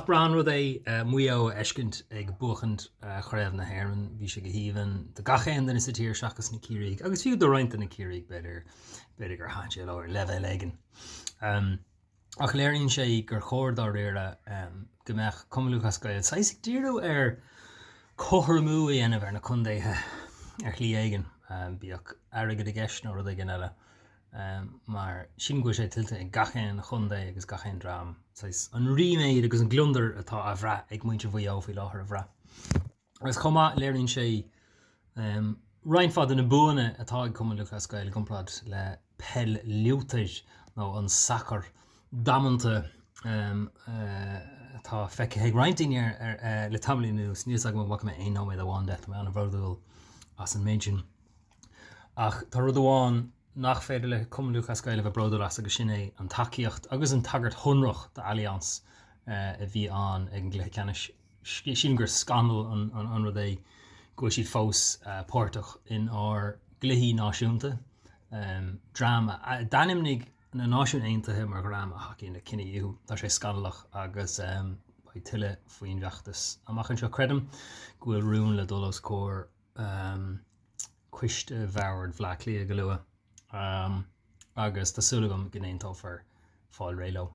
Nach breá an rud é Maigh Eo a fheiscint ag buachaint Chraobh na hÉireann. Bhí sé go haoibhinn do gach aon duine sa tír seachas na Ciarraígh, agus fiú do roinnt de na Ciarraígh, b'fhéidir, b'fhéidir gur thaitin sé leo ar leibhéal éigin. Ach léiríonn sé gur chóir dáiríre go mbeadh Cumann Lúthchleas Gael saghas ag díriú ar chothromú a dhéanamh ar na contaetha ar shlí éigin, bíodh airgead i gceist nó rud éigin eile, mar sílim go bhfuil sé tuillte ag gach aon chontae agus gach aon dream saghas an ríméad agus an gliondar atá á bhrath ag muintir Mhaigh Eo faoi láthair a bhrath. Agus chomh maith, léiríonn sé roinnt mhaith de na buanna atá ag Cumann Lúthchleas Gael i gcomparáid le peil liútair nó an sacar damanta atá feicthe ag roinnt daoine le tamaillín anuas. Níl 's agam an bhfaca mé aon nóiméad amháin de, tá mé an-bhródúil as an méid sin. Ach tá rud amháin nach féidir le Cumann Lúthchleas Gael a bheith bródúil as agus sin é an tacaíocht agus an tagairt shonrach d'Allianz a bhí ann ag an gcluiche ceannais. Sílim gur scannal an rud é go bhfuil siad fós páirteach in ár gcluichí náisiúnta, dream a d'ainmnigh na Náisiúin Aontaithe mar dhream a thacaíonn le cinedhíothú. Tá sé scannalach agus beidh tuilleadh faoin bhfeachtas amach anseo. Creidim go bhfuil rún le dul os comhair coiste Bhord Bhaile Átha Cliath go luath agus tá súil agam go n-aontófar fáil réidh leo.